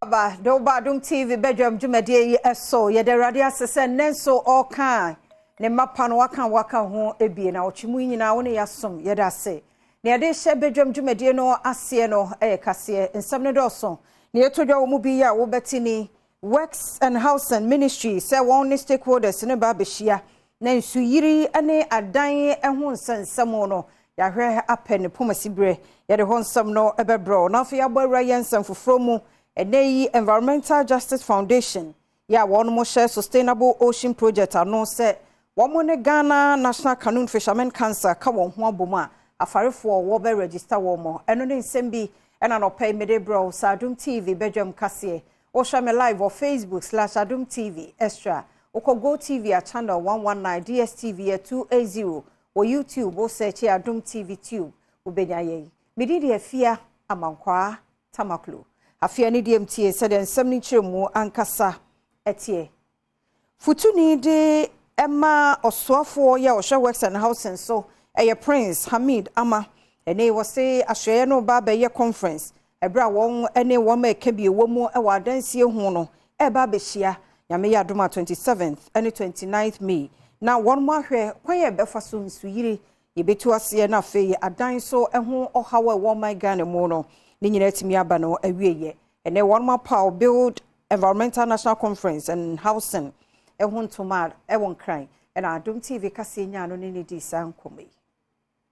Aba de woba Adom TV badwam dwumadie yi so. Yɛda Awurade ase sɛ nnɛ nso ɔka ne mma no waka waka ho ebie na ɔtwe mu nyinaa wo ne yɛasom. Yɛda ase. Na yɛde hyɛ badwam dwumadie no aseɛ no ɛyɛ kaseɛ. Nsɛm no dɔɔso. Na yɛto dwa wɔ mu bi a wobɛte ni Works and Housing Ministry sɛ wɔn ne stakeholders ne ba abɛhyia na nsuyiri ne adan ho nsɛnsɛm no yɛahwɛ apɛ ne pomasi berɛ. Yɛde hɔ nsɛm no ɛbɛbrɛ. Na afei abɔ awura yɛn nsɛm foforɔ mu. Ɛnɛ yi Environmental Justice Foundation yɛ a wɔn hyɛ Sustainable Ocean Project ano sɛ wɔn ne Ghana National Canoe Fishermen Council ka wɔn ho abom a afarefoɔ wɔbɛ register wɔn mo. Ɛno ne nsɛm bi ɛna nɔpɛ yi mede brɛ sɛ Adom TV bɛdwam kaseɛ. Wohwɛ me live wɔ Facebook/Adom TV Extra, wokɔ Go TV a channel 119, DSTV yɛ 280. Wɔ YouTube wo search Adom TV Tube, wobɛnya yɛn. Mede deɛ Afia Amankwaa Tamaklo afei ne deɛ mtie sɛdeɛ nsɛm no nkyerɛ mu ankasa ɛteɛ. Futuni de ɛma ɔsoafoɔ yɛ ɔhwɛ Works and Housing so ɛyɛ Prince Hamid Ama. Ɛne wɔse ahwɛeɛ no ba bɛyɛ conference ɛberɛ a wɔn ne wɔn a ɛka bi ɛwɔ mu ɛwɔ adansie ho no ɛreba abɛhyia, Nyame yɛ adom a, 27th ɛne 29th May, na wɔn mo ahwɛ kwan yɛ ɛbɛfa so nsuyiri yɛbɛtu aseɛ na afei adan so ho ɔhaw a ɛwɔ ɔman Ghana mu no ne nyinaa atumi aba no awieyɛ. Ɛnɛ wɔn mo apaw Build Environmental National Conference and Housing ɛho ntoma ɛwɔ Nkran, ɛna Adom TV kaseɛ nyaa no ne ne di saa nkɔmmɔ yi.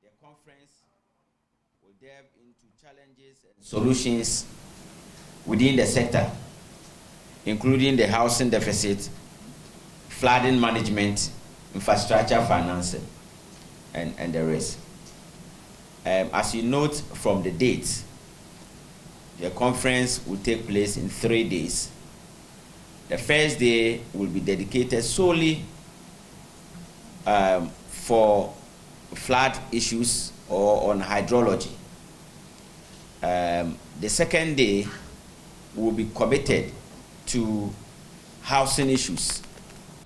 The conference will delve into challenges and solutions within the sector, including the housing deficit, flooding management, infrastructure financing, and the rest. As you note from the dates, the conference will take place in 3 days. The first day will be dedicated solely for flood issues or on hydrology. The second day will be committed to housing issues.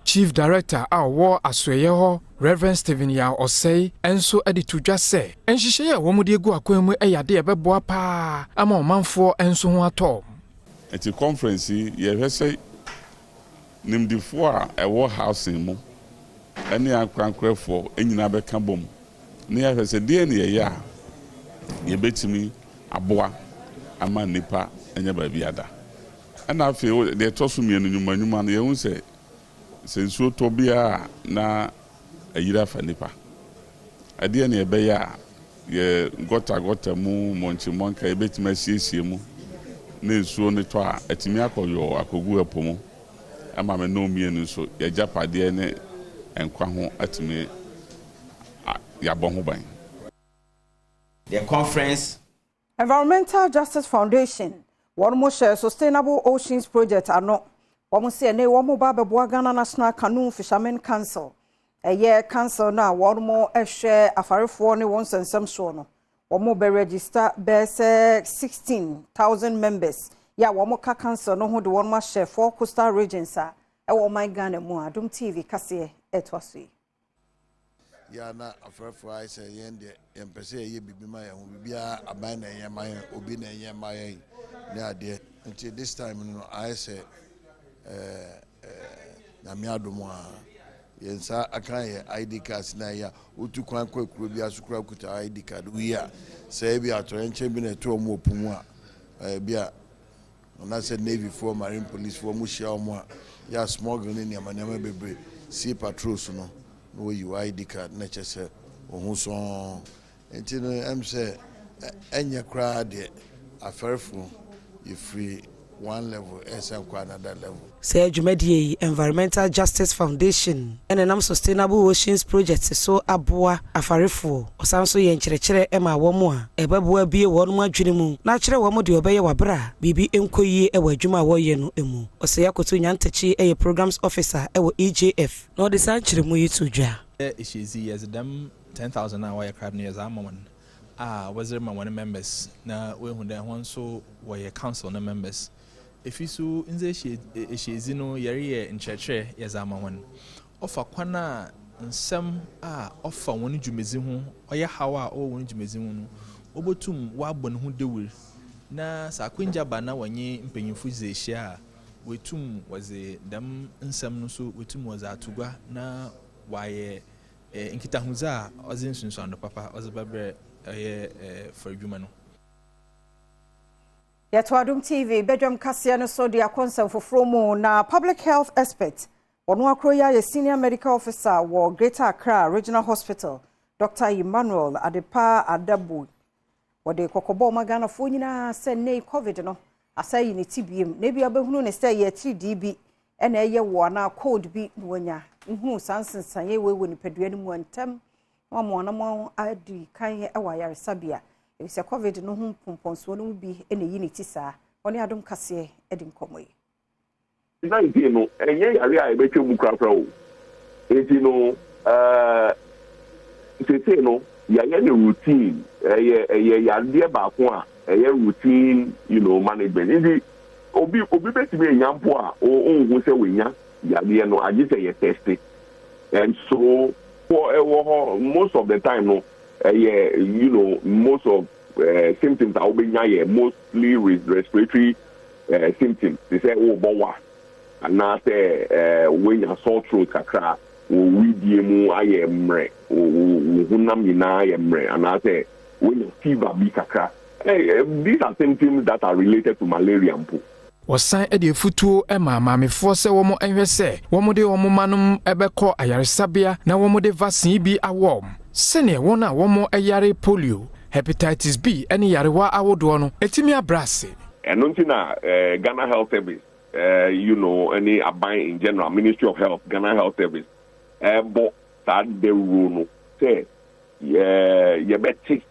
Chief Director a ɔwɔ asoɛyɛ hɔ, Reverend Stephen Yaw Ɔsɛe, nso de to dwa sɛ nhyehyɛeɛ a wɔn de agu akwan mu yɛ ade a ɛbɛboa paa ama ɔmanfoɔ nso ho atɔ. Nti conference yi, yɛhwɛ sɛ nimdifoɔ a ɛwɔ housing mu ne ankorankorɛfoɔ nyinaa bɛka bom ne yɛhwɛ sɛ deɛ ne yɛyɛ a yɛbɛtumi aboa ama nnipa anya baabi ada. Ɛna afei deɛ ɛtɔ so mmienu, nnwuma no, yɛhu sɛ sɛ nsuo tɔ biara na ayiri afa nnipa, ɛdeɛ ne yɛbɛyɛ a yɛ gɔta gɔta mu mmɔnkye yɛbɛtumi asiesie mu na nsuo no tɔ a atumi akɔ yɔɔ akɔgu ɛpo mu ama me ne mmienu nso yɛgyapadeɛ ne nkwa ho atumi yɛabɔ ho ban. The conference Environmental Justice Foundation wɔn mo hyɛ Sustainable Oceans Project ano. Wɔn sɛ ɛnɛ wɔn ba abɛboa Ghana National Canoe Fishermen Council, ɛyɛ council no a wɔn mo hwɛ afarefoɔ ne wɔn nsɛnsɛm soɔ no. Wɔn bɛ register bɛyɛ sɛ 16,000 members yɛ a wɔn ka council no ho de wɔn ahyɛ four coastal regions a ɛwɔ ɔman Ghana mu. A Adom TV kaseɛ ɛtoa so yi. Yɛ na afrɛfoɔ ayɛ sɛ yɛn deɛ, yɛmpɛ sɛ yɛyɛ biribi ma yɛn ho. Biribiara aban na ɛyɛ ma yɛn, obi na ɛyɛ ma yɛn ne adeɛ. Nti this time no ayɛ sɛ Nyame adom a yɛn nsa aka yɛ ID cards na yɛ a wotu kwan kɔ kuro bi aso kura kuta ID card woyi a, sɛ ebi atɔrɔ nkyɛn bi na ɛto wɔn wɔ po mu a, ebi a anaasɛ navy foɔ, marine police foɔ mo hyia wɔn a yɛ a smuggle ne nneɛma nneɛma bebree, sea patrols no na wɔyi wɔ ID card na kyerɛ sɛ wɔn ho sɔn. Nti no sɛ ɛnyɛ koraa deɛ, afɛrefo yɛfiri one level ɛsɛn kɔ another level. Sɛ dwumadie yi, Environmental Justice Foundation ɛna nam Sustainable Oceans Project so aboa afarefoɔ. Ɔsan so yɛ nkyerɛkyerɛ ma wɔn a ɛbɛboa bie wɔn mu adwene mu na akyerɛ wɔn deɛ ɔbɛyɛ wabere a biribi nkɔ yie wɔ adwuma a wɔreyɛ no mu. Ɔsɛ Akoto Nyantakyi yɛ programs officer wɔ EJF na ɔde saa nkyerɛmu yi to dwa. Ehyiadzi yɛdze dɛm 10,000 a wɔyɛ krado no yɛdze ama wɔn a wɔdze rema wɔn members na woehu dɛ wɔn nso wɔyɛ council no members. Efi so ndze ehyiadzi no yɛreyɛ nkyerɛkyerɛ yɛdze ama wɔn ɔfa kwan a nsɛm a ɔfa wɔn dwumadzi ho, ɔyɛ haw a ɔwɔ wɔn dwumadzi ho no, wɔbɛtum wɔabɔ ne ho dawur. Na sɛ akwangya ba na wɔnye mpanyimfo dzi ehyia a, woetum wɔdze dɛm nsɛm no so woetum wɔdze ato gua na wɔayɛ nkitahodzi a ɔdze nsunsuando papa ɔdze bɛbrɛ ɔyɛ fardwuma no. Yɛto Adom TV badwam kaseɛ no so de akɔ nsɛm foforɔ mu. Na public health expert, wɔn akoro yi ayɛ senior medical officer wɔ Greater Accra Regional Hospital, Dr Emmanuel Adepa Adabo, wɔde kɔkɔbɔ ɔma Ghanafoɔ nyinaa sɛ nnɛ COVID no asa yi ne ti biem na ebi abɛhunu ne sɛ yɛ atiridii bi ɛna ɛyɛ wɔ anaa cold bi na wanya nhunu saa nsensaneɛ wɔ wɔ nipadua no mu ntɛm na wɔn anam adi kan wɔ ayaresabea, efisɛ COVID no ho mpɔmpɔnsoɔ no mu bi na eyi ne ti saa. Wɔne Adom Kaseɛ de nkɔmmɔ yi. 19 no, ɛnyɛ yare a yɛbɛtwa mu korakora o. Nti no, seesei no, yɛayɛ no routine. Ɛyɛ yadeɛ baako a ɛyɛ routine management. Nti obi bɛtumi anya mpo a ɔnhu sɛ wanya yadeɛ no, agye sɛ yɛ test. And so ɛwɔ hɔ, most of the time no, ɛyɛ most of symptoms a wobɛnya yɛ mostly respiratory symptoms, te sɛ wobɔ wa anaasɛ woanya sore throat kakra, wo widie mu ayɛ mmerɛ, wo honam nyinaa ayɛ mmerɛ, anaasɛ woanya fever bi kakra. These are symptoms that are related to malaria mpo. Wɔsan de afutuo ma maamefoɔ sɛ wɔn nhwɛ sɛ wɔn de wɔn mma nom bɛkɔ ayaresabea na wɔn de vaccine bi awɔ wɔn, sɛnea wɔn a wɔn yare polio, hepatitis B ne yarewa ahodoɔ no etimi abrɛ ase. Ɛno nti na Ghana Health Service ne aban in general, Ministry of Health, Ghana Health Service, ɛbɔ saa dawuro no sɛ yɛbɛte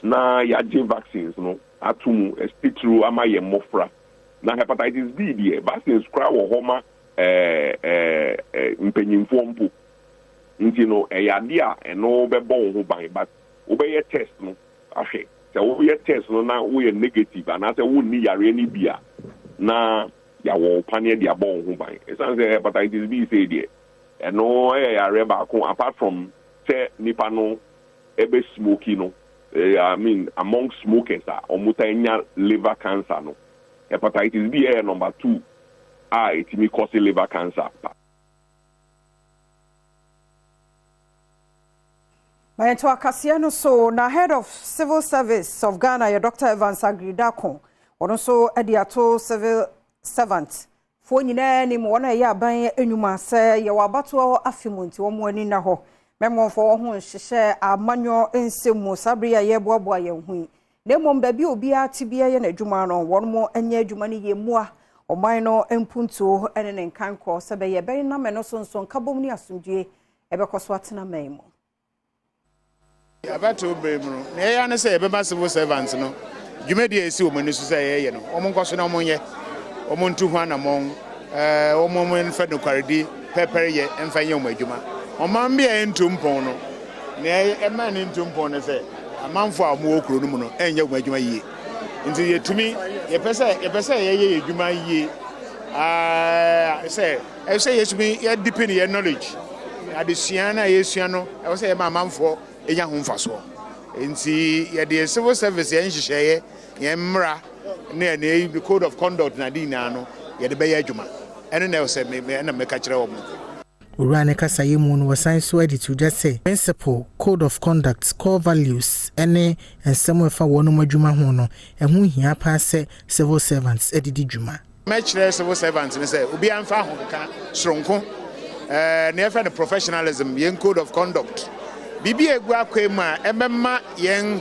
na yɛagye vaccines no ato mu, titiriw ama yɛn mmɔfra. Na hepatitis B deɛ, vaccines koraa wɔ hɔ ma mpanyinfoɔ mpo. Nti no, ɛyɛ adeɛ a ɛno bɛbɔ wo ho ban, but wobɛyɛ test no ahwɛ sɛ woyɛ test no na woyɛ negative anaasɛ wonni yareɛ no bi a, na yɛawɔ wo paneɛ de abɔ wo ho ban, ɛsiane sɛ hepatitis B sei deɛ, ɛno ɛyɛ yareɛ baako, apart from sɛ nipa no ɛbɛ smoke no, I mean, among smokers a ɔmo ta nya liver cancer no, hepatitis B ɛyɛ number two a ɛtumi cause liver cancer pa. Mayɛnto akaseɛ no so. Na head of Civil Service of Ghana yɛ Dr Evans Aggrey Darko, ɔno nso de ato civil servant foɔ nyinaa anim, wɔn a ɛyɛ aban nnwuma, sɛ yɛwɔ abatoɔ afe mu, nti wɔn ani na hɔ mɛmɔmfoɔ wɔn ho nhyehyɛ amanyɔ nsɛm mu saa bere a yɛreboaboa yɛn ho yi, na mmom baabi a obiara te biara yɛ n'adwuma no, wɔn mo nyɛ adwuma no yie mmoa ɔman no mpuntuo ne ne nkankɔ, sɛ bɛyɛ bɛn nam ɛno so nso nkabom ne asomdwie ɛbɛkɔ so atena man mu. Abatoɔ bere mu no, na ɛyɛ ne sɛ yɛbɛma civil servants no dwumadi a ɛsi wɔn ani so sɛ yɛyɛ no, wɔn nkɔ so na wɔn nyɛ, wɔn ntu ho anammɔn, wɔn mfa nokwaredi pɛpɛrɛ yɛ mfa nyɛ wɔn adwuma. Ɔman bi a ɛntu mpɔn no, nea ɛma ne ntu mpɔn no sɛ amanfoɔ a wɔwɔ kuro no mu no ɛnyɛ wɔn adwuma yie. Nti yɛtumi yɛpɛ sɛ yɛyɛ yɛ adwuma yie, sɛ ɛsɛ sɛ yɛtumi yɛ deepen yɛ knowledge. Adesua no a yɛsua no, ɛwɔ sɛ yɛma amanfoɔ ɛnya ho mfasoɔ. Nti yɛde civil service yɛn nhyehyɛeɛ, yɛn mmara ne yɛn code of conduct na ade nyinaa no, yɛde bɛyɛ adwuma. Ɛno na ɛwɔ sɛ ɛna mɛka kyerɛ wɔn. Owura ne kasaeɛ mu no, wɔsan so de to dwa sɛ principle, code of conduct, core values ne nsɛm a ɛfa wɔn adwuma ho no, ɛho hia paa sɛ civil servants de di dwuma. Mɛkyerɛ civil servants no sɛ obiara mfa ahokeka soronko, nea yɛfrɛ no professionalism, yɛn code of conduct, biribi a egu akwan mu a ɛbɛma yɛn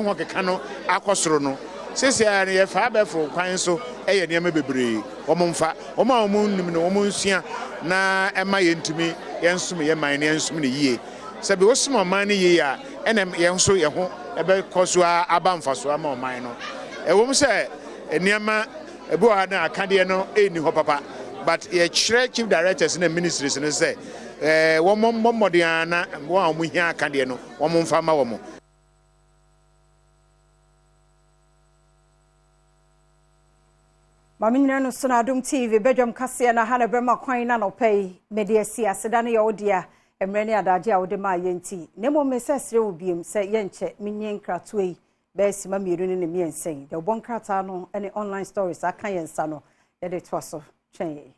ho keka no akɔ soro no. Seesei no, yɛfa abɛɛfo kwan so ɛyɛ nneɛma bebree. Wɔn mfa wɔn a wɔn nim no, wɔn nsua na ɛma yɛntumi yɛnsom yɛn man no, yɛnsom no yie. Sɛbi wosom ɔman no yie a, ɛna yɛn nso yɛn ho ɛbɛkɔ so aba mfaso ama ɔman no. Ɛwɔ mu sɛ nneɛma ebi wɔ ha na akadeɛ no ɛnni hɔ papa, but yɛkyerɛ chief directors ne ministries no sɛ wɔn mmɔ mmɔden ara na wɔn a wɔn hia akadeɛ no, wɔn mfa ma wɔn. Maame nyina no so na Adom TV badwam kaseɛ na ha na bɛma kwan na nɔpɛ yi mede asi aseda no yɛ wo dea, mmerɛ ne adagye a wode maa yɛn nti. Na mmom mesɛ serɛ wo biem sɛ yɛnkyɛ menye nkratoɔ yi. Bɛyɛ sima mmienu ne ne mmiɛnsa yi, deɛ ɔbɔ nkrataa no ne online stories aka yɛn nsa no, yɛde toa so twɛn yɛn.